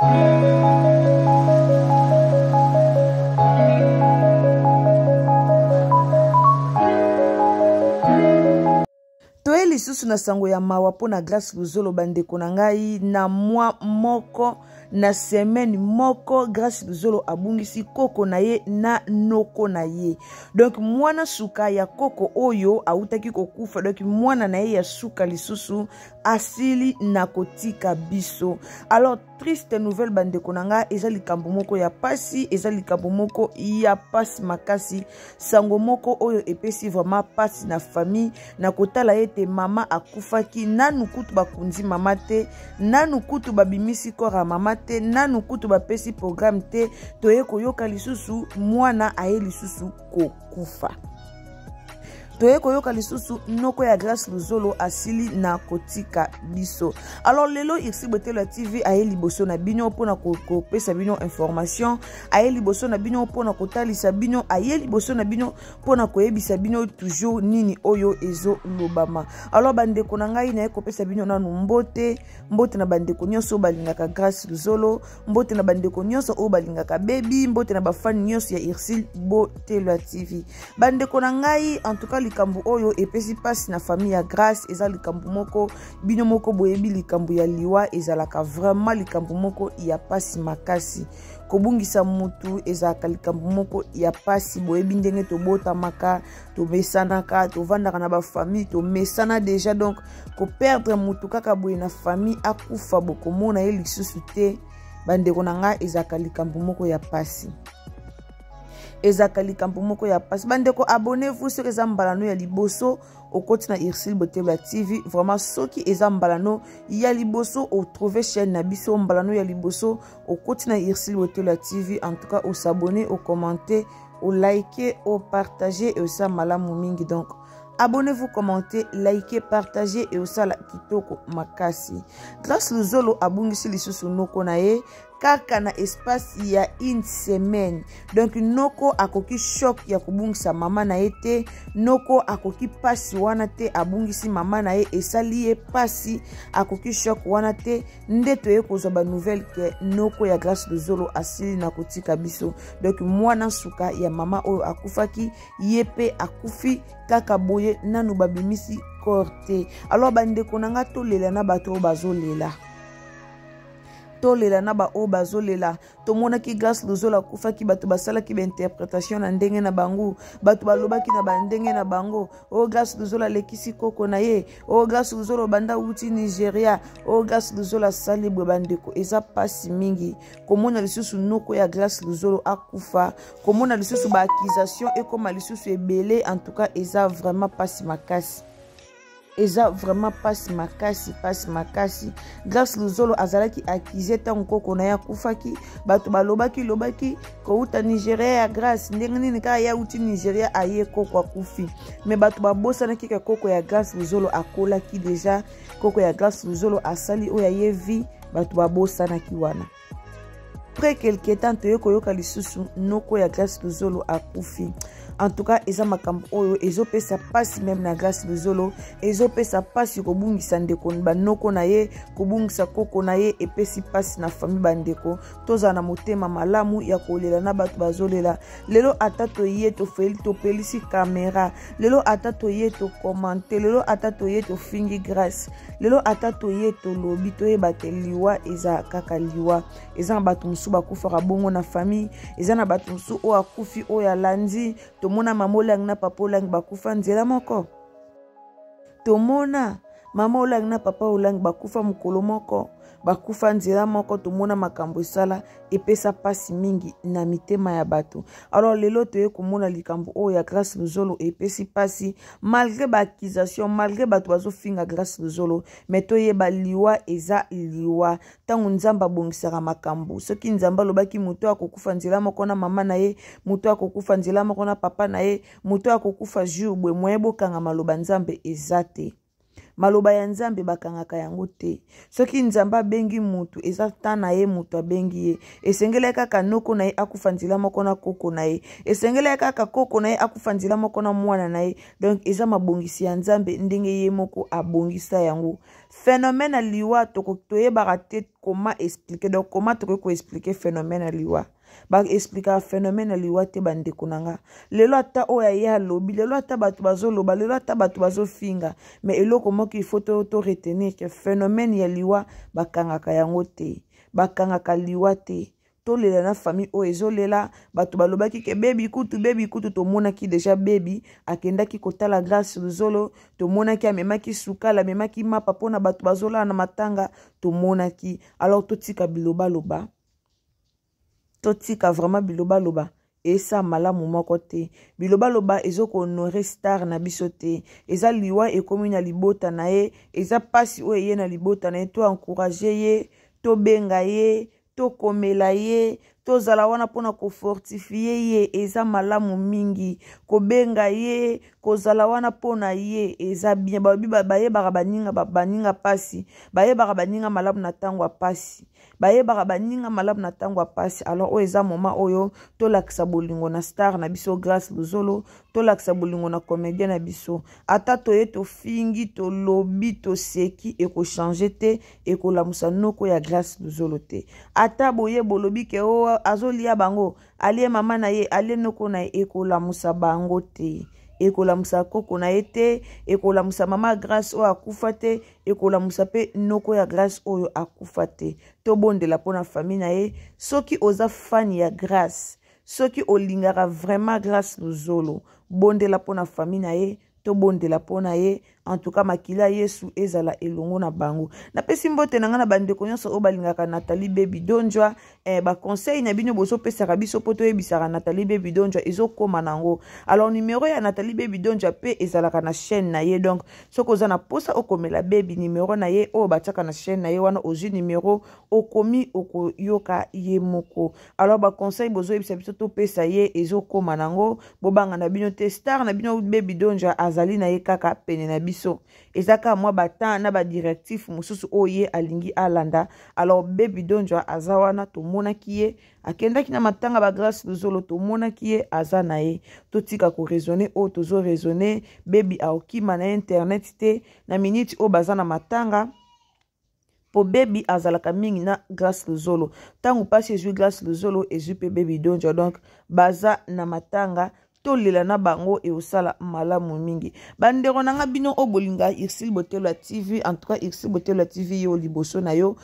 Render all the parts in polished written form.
Toye lisusu na sango ya mawa mpo na Grace Luzolo. Bandeko na ngai, na mwa moko na semaine moko, Grace Luzolo abungisi koko na ye na noko na ye. Donc mwana suka ya koko oyo awutaki kokufa, donc mwana na ye ya suka lisusu asili na kotika biso. Alors triste nouvelle, bandeko na ngai, eza likambo moko ya pasi, eza likambo moko ya pasi makasi, sango moko oyo epesi vraiment pasi na famille, na kotala ete mama akufaki nanu kutu bakundi mama te, nanu kutu babimisi corps ya mama te, nanu kutu bapesi programme te, toye koyoka lisusu mwana aye lisusu kokufa. Toye koyoka lisusu noko ya Grace Luzolo asili na kotika biso. Alors lelo Irsi Botelo ya TV aye liboso na bino mpona kopesa bino information, aye liboso na bino mpona kotalisa bino, aye liboso na bino mpona koyebisa bino toujours nini oyo ezolobama. Alors bandeko na ngai, naye kopesa bino nanu mbote, mbote na bandeko nyonso oyo balingaka Grace Luzolo, mbote na bandeko nyonso oyo balingaka Baby, mbote na bafani nyonso ya Irsil Botelo ya TV. Bandeko na ngai, en tout cas likambo oyo epesi mpasi na famille ya Grace. Eza likambo moko bino moko boyebi, likambo ya liwa ezalaka vraiment likambo moko ya mpasi makasi. Kobungisa mutu ezalaka likambo moko ya mpasi. Boyebi ndenge tobotamaka, tomesanaka, tovandaka na bafamille, tomesana déjà. Donc koperdre mutu kaka boye na famille, akufa, bokomona ye lisusu te, bandeko na ngai, ezalaka likambo moko ya mpasi, ezalaka likambo moko ya mpasi. Bandeko, abonnez-vous soki eza mbala no ya liboso okoti na Ursule Botelo ya TV. Vraiment, soki eza mbala no ya liboso otrouve chaîne na biso, mbala no ya liboso okoti na Ursule Botelo ya TV, en tout cas osabonne, ocommente, olike, opartage, osala malamu mingi. Donc abonnez-vous, commentez, likez, partagez et osala kitoko makasi. Grace Luzolo abungisi lisusu noko na ye kaka na espace ya une semaine. Donc noko akoki choc ya kobungisa mama na ye te, noko akoki pasi wana te. Abungisi mama na ye, esali ye pasi, akoki choc wana te. Nde toye kozwa banouvelle ke noko ya Grace Luzolo asili na kotika biso. Donc mwana suka ya mama oyo akufaki, ye mpe akufi kaka boye, nanu babimisi corps te. Alors bandeko na nga, tolela na bato oyo bazolela, tolela na baoyo bazolela. Tomonaki Grace Luzolo akufaki, bato basalaki bainterpretation na ndenge na bango, bato balobaki na bandenge na bango: "O oh, Grace Luzolo alekisi koko na ye, o oh, Grace Luzolo banda wuti Nigeria, o oh, Grace Luzolo asali bwe." Bandeko, eza mpasi mingi komona lisusu noko ya Grace Luzolo akufa, komona lisusu baaccusation ekoma lisusu ebele. En tout cas eza vraiment mpasi makasi, eza vraiment mpasi makasi, mpasi makasi. Grace Luzolo azalaki accusé ntango koko na ye akufaki. Bato balobaki lobaki kouta Nigeria ya Grace, ndenge nini kaka ye auti Nigeria, aye koko akufi. Me bato babosanaki ke koko ya Grace Luzolo akolaki deja, koko ya Grace Luzolo asali oyo aye vie. Bato babosanaki wana. Après quelque temps, toye koyoka lisusu noko ya Grace Luzolo akufi. En tout cas eza makambo oyo ezopesa mpasi meme na Grace Luzolo, ezopesa mpasi kobungisa ndeko banoko na ye, kobungisa koko na ye, epesi mpasi na famille. Bandeko, tozala na motema malamu ya kolela na bato bazolela. Lelo ata toye tofeli, topelisi kamera lelo, ata toye tokomante lelo, ata toye tofingi Grace lelo, ata toye tolobi, toyeba te liwa eza kaka liwa. Eza na bato mosusu bakufaka bongo na famille, eza na bato mosusu oyo akufi oyo alandi. Tomona mama Olangi na papa Olangi bakufa nzela moko, tomona mama Olangi na papa Olangi bakufa mokolo moko, bakufa nzela moko. Tomona makambo esala, epesa mpasi mingi na mitema ya bato. Alors lelo toye komona likambo oyo ya Grace Luzolo, epesi mpasi malgré baaccusation, malgré bato bazofinga Grace Luzolo. Me toyeba liwa eza liwa. Ntango Nzambe abongisaka makambo, soki Nzambe alobaki moto akokufa nzela moko na mama na ye, moto akokufa nzela moko na papa na ye, moto akokufa jour boye, moye bokanga maloba Nzambe eza te. Maloba ya Nzambe bakangaka yango te. Soki Nzambe abengi mutu, eza temps na ye mutu abengi ye. Esengelaki kaka noko na ye akufa nzela moko na koko na ye. Esengelaki kaka koko na ye akufa nzela moko na mwana na ye. Donc eza mabongisi ya Nzambe ndenge ye moko abongisa yango. Phénomène ya liwa toyebaka te comment expliquer. Donc comment tokoki ko expliquer phénomène ya liwa? Ba explikaka phénomène ya liwa te, bandeko na nga. Lelo ata oyo aye alobi, lelo ata bato bazoloba, lelo ata bato bazofinga, mais eloko moko il faut to retenir que phénomène ya liwa bakangaka yango te, bakangaka liwa te. Tolela na famille oyo ezolela. Bato balobaki ke bebi kutu, bebi kutu, tomonaki deja bebi akendaki kotala Grâce Luzolo, tomonaki amemaki sukala, amemaki mapa mpona bato bazolala na matanga, tomonaki. Alors totika bilobaloba, totika vraiment bilobaloba, esa malamu moko te. Bilobaloba ezokohonore star na biso te. Eza liwa ekomi na libota na ye, eza mpasi oyo eye na libota na ye. To encourage ye, tobenga ye, tokomela ye, tozala wana mpona kofortifie ye. Eza malamu mingi kobenga ye, kozala wana mpona ye, eza bien. Balobi bayebaka baninga, baninga mpasi, bayebaka baninga malamu na ntango ya mpasi, bayebaka baninga malamu na ntango ya mpasi. Alors oyo eza moment oyo tolakisa bolingo na star na biso Grâce Luzolo, tolakisa bolingo na comédien na biso. Ata toye, tofingi, tolobi, toseki, ekochange te, ekolamusa noko ya Grâce Luzolo te. Ata boye bolobi ke o oh, azolia bango, alie mama na ye, alie noko na ye, ekolamusa bango te, ekolamusa koko na ye te, ekolamusa mama Grâce oyo akufa te, ekolamusa mpe noko ya Grâce oyo akufa te. Tobondela mpo na famille na ye. Soki oza fan ya Grâce, soki olingaka vraiment Grâce Luzolo, bondela mpo na famille na ye, tobondela mpo na ye. En tout cas, makila ya Yesu ezala elongo na bango. Napesi mbote na ngai na bandeko nyonso oyo balingaka Nathalie Baby Donjwa. Baconseil na bino bozopesaka biso mpo toyebisaka Nathalie Baby Donjwa, ezokóma nango. Alors numero ya Nathalie Baby Donjwa mpe ezalaka na chaîne na ye. Donc soki oza na mposa okomela Baby, numero na ye oyo batiaka na chaîne na ye wana, ozwi numero, okomi, okoyoka ye moko. Alors baconseil bozoyebisa biso topesa ye, ezokóma nango. Bobanga na bino te, star na bino Baby Donja azali na ye kaka pene na biso. Eza kaka mwa batemps na badirectif mosusu oyo ye alingi alanda. Alors Baby Donja aza wana, tomonaki ye akendaki na matanga ba Grâce Luzolo, tomonaki ye aza na ye. Totika koraisonne oyo tozoraisonne. Baby aokima na internet te na miniti oyo baza na matanga, mpo Baby azalaka mingi na Grâce Luzolo. Ntango mpasi ezwi Grâce Luzolo, ezwi mpe Baby Donja. Donc baza na matanga, tolela na bango, eosala malamu mingi. Bandeko na nga, bino oyo bolinga Ursile Botelo ya TV, en tout cas Ursile Botelo ya TV, yo liboso na yo,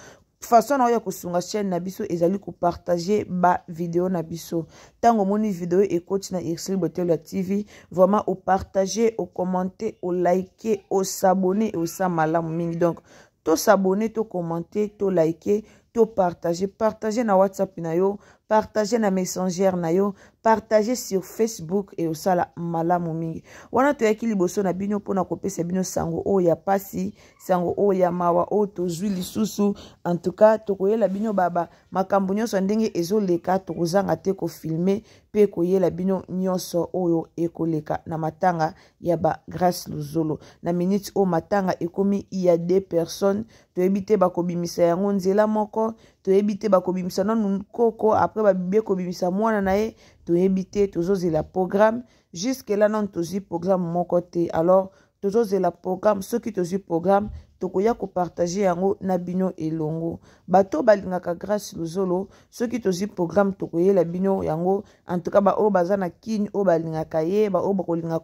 façon na oyo ya kosunga chaîne na biso ezali kopartage bavideo na biso. Ntango omoni video ekoti na Ursile Botelo ya TV, vraiment opartage, ocommente, olike, osabone, eosala malamu mingi. Donc tosabone, tocommente, tolike, topartage. Partage na WhatsApp na yo, partage na Messenger na yo, partage sur Facebook, eosala malamu mingi. Wana toyaki liboso na bino mpona kopesa bino sango oyo ya pasi, sango oyo ya mawa oyo tozwi lisusu. En tout cas tokoyela bino baba makambo nyonso ya ndenge ezoleka, tokozanga te kofilme mpe koyela bino nyonso oyo ekoleka na matanga ya ba Grâce Luzolo. Na minute oyo matanga ekomi ya deux personnes, toyebi te bakobimisa yango nzela moko, toyebi te bakobimisa nanu koko, après babie kobimisa mwana na ye, toyebi te. Tozozela programme, jusque là nanu tozwi programme moko te. Alors tozozela programme, soki tozwi programme, tokoya kopartage yango na bino elongo. Bato balingaka Grâce Luzolo, soki tozwi programme, tokoyela bino yango. En tout cas baoyo baza na Kini, oyo balingaka ye, baoyo bakolinga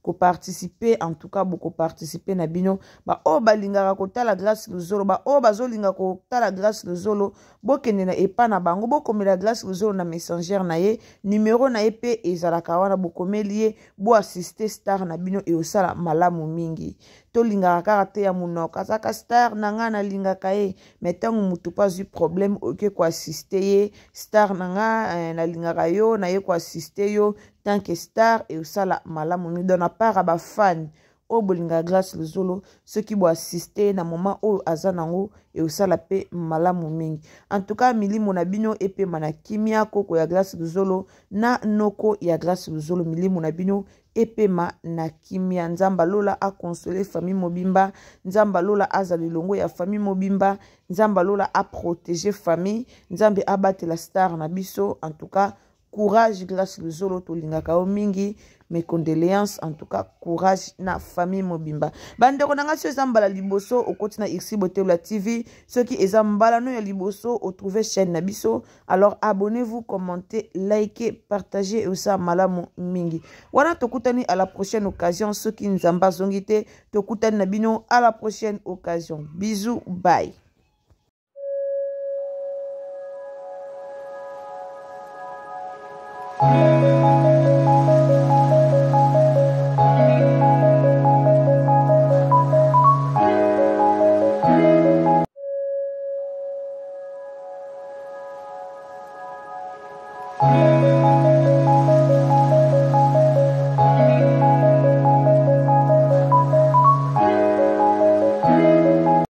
koparticipe, en tout cas bokoparticipe na bino. Baoyo balingaka kotala Grâce Luzolo, baoyo bazolinga kotala Grâce Luzolo, bokende na epa na bango, bokomela Grâce Luzolo na Messenger na ye, numero na ye mpe ezalaka wana, bokomeli ye, boassiste star na bino, eosala malamu mingi. Tolingaka kaka te ya monoko, azalaka star na ngai, nalingaka ye, mais ntango motu mpo azwi problème, oke koassiste ye. Star na nga, nalingaka yo, naye koassiste yo tant que star, eosala malamu mingi. Donc na part ya bafane oyo bolingaka Grâce Luzolo, soki boassiste na moment oyo aza nango, eosala mpe malamu mingi. En tout cas milimo na bino epema na kimia, koko ya Grâce Luzolo na noko ya Grâce Luzolo, milimo na bino. epema na kimia. Nzambe alola akonsole famille mobimba, Nzambe alola azala elongo ya famille mobimba, Nzambe alola aprotege famille, Nzambe abatela star na biso. En tout cas courage Grace Luzolo, tolingaka yo mingi, mes condoléances. En tout cas courage na famille mobimba. Bandeko na ngai, soki eza mbala liboso okoti na Irsi Boteula TV, soki eza mbala no ya liboso otrouve chaîne na biso, alors abonnez-vous, commentez, likez, partagez, osa malamu mingi. Wana tokutani à la prochaine occasion, soki Nzambe azongi te, tokutani na bino à la prochaine occasion. Bisous, bye.